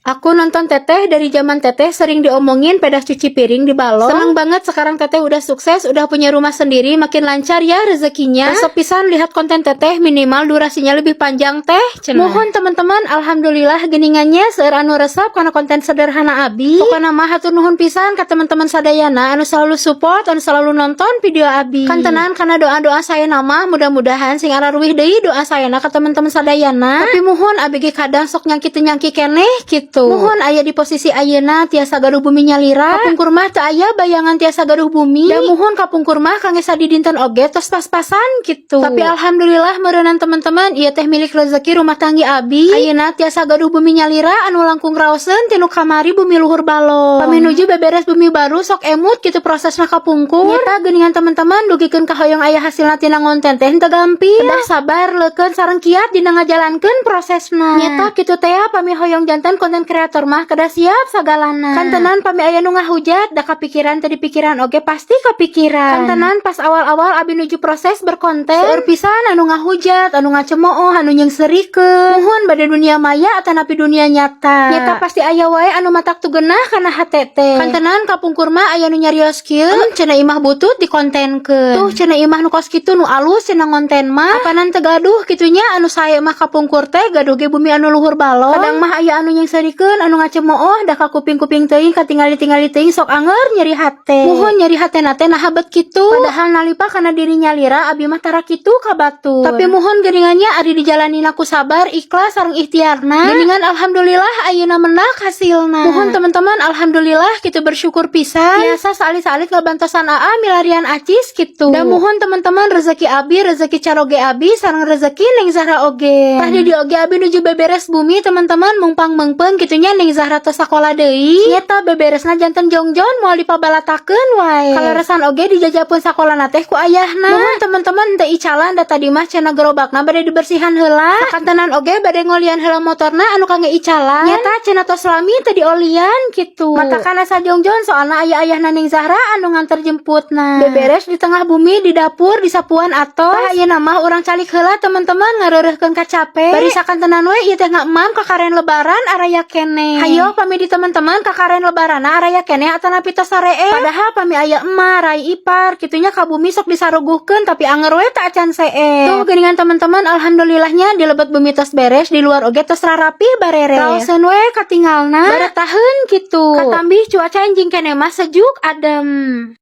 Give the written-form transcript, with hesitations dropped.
Aku nonton Teteh dari zaman Teteh sering diomongin pedah cuci piring di balong. Senang banget sekarang Teteh udah sukses, udah punya rumah sendiri, makin lancar ya rezekinya. Resep pisan lihat konten Teteh, minimal durasinya lebih panjang, Teh. Cenah. Muhun teman-teman, alhamdulillah geuningan nya seueur anu resep karena konten sederhana abi. Pokokna mah hatur nuhun pisan ka teman-teman sadayana anu selalu support, anu selalu nonton video abi. Kantenan karena doa-doa saya nama mudah-mudahan sing araruwih deui doa saya ka teman-teman sadayana. Tapi muhun, abi ge kadang sok nyangki teu nyangki keneh gitu. Muhun, aya di posisi ayeuna tiasa gaduh bumi nyalira. Kapungkur mah teu aya bayangan tiasa gaduh bumi. Da muhun, kapungkur mah kangge sadidinten oge tos pas-pasan gitu. Tapi alhamdulillah meureunan teman-teman, ieu teh milik rezeki rumah tangga abi. Ayeuna tiasa gaduh bumi nyalira anu langkung raoseun tinu kamari bumi luhur balong. Pami nuju beberes bumi baru sok emut gitu prosesna kapungkur. Nyata geuningan teman-teman, dugikeun ka hoyong aya hasilna tina ngonten teh henteu gampil. Kedah sabar, leukeun sareng kiat dina ngajalankeun prosesna. Nyata kitu teh ya, pami hoyong janten konten kreator mah kedah siap sagalana. Kantenan pami aya nu ngahujat da kapikiran teh dipikiran oge pasti kepikiran. Kantenan pas awal-awal abi nuju proses berkonten, seueur pisan anu ngahujat, anu ngacemooh, anu nyeungseurikeun. Muhun, bade dunia maya atanapi dunia nyata. Nyata pasti aya wae anu matak teu geunah kana hate teh. Kantenan kapungkur mah aya nu nyarios kieu, cenah imah butut dikontenkeun. Tuh cenah imah nu kos kitu nu alus cenah ngonten mah. Apanan teu gaduh kitu nya, anu sae mah kapungkur teh gaduh ge bumi anu luhur balong. Kadang mah aya anu nyeungseurikeun, anu ngacemooh, da ka kuping-kuping teuing, katingali-tingali teuing sok anger nyeri hate. Muhun, nyeri hatena teh naha bet kitu. Padahal nalipa kana diri nyalira abi mah tara kitu ka batur. Tapi muhun geuningan nya, ari dijalanina ku sabar, ikhlas sareng ikhtiarna. Geuningan alhamdulillah ayeuna menak hasilna. Muhun teman-teman, alhamdulillah kitu, bersyukur pisan. Biasa saalit-saalit ngabantosan aa milarian acis gitu. Da muhun teman-teman, rezeki abi, rezeki caroge abi sareng rezeki Neng Zahra oge. Tah, di dieu oge abi nuju beberes bumi teman-teman, mungpang meungpeung kitu nya Neng Zahra tos sakola deui. Nyeta beberesna janten jongjon, moal dipabalatakeun wae. Kaleresan oge dijajapun sakolana teh ku ayahna. Muhun teman-teman, teu icalan da tadi mah cenah gerobakna bade dibersihan heula. Sakantenan oge bade ngolian heula motorna anu kangge icalan. Nyata cenah tos lami teu diolian gitu. Matakan asa jongjon soalna aya ayahna Neng Zahra anu nganter jemputna. Beberes di tengah bumi, di dapur, di sapuan atos. Tah, ayeuna mah urang calik heula teman-teman, ngareureuhkeun kacape. Bari sakantenan we ieu teh ngamam kakaren lebaran araya keneh. Hayo, pami di teman-teman kakaren lebaran araya keneh atanapi tos saree. Padahal pami aya emak, rai ipar kitu nya ka bumi sok disaruguhkeun, tapi anger we teu acan see. Tuh geuningan teman-teman, alhamdulillahnya di lebet bumi tos beres, di luar oge tos rarapi bareres. Raoseun we katingalna baretaheun kitu. Katambih cuaca enjing keneh mah sejuk adem.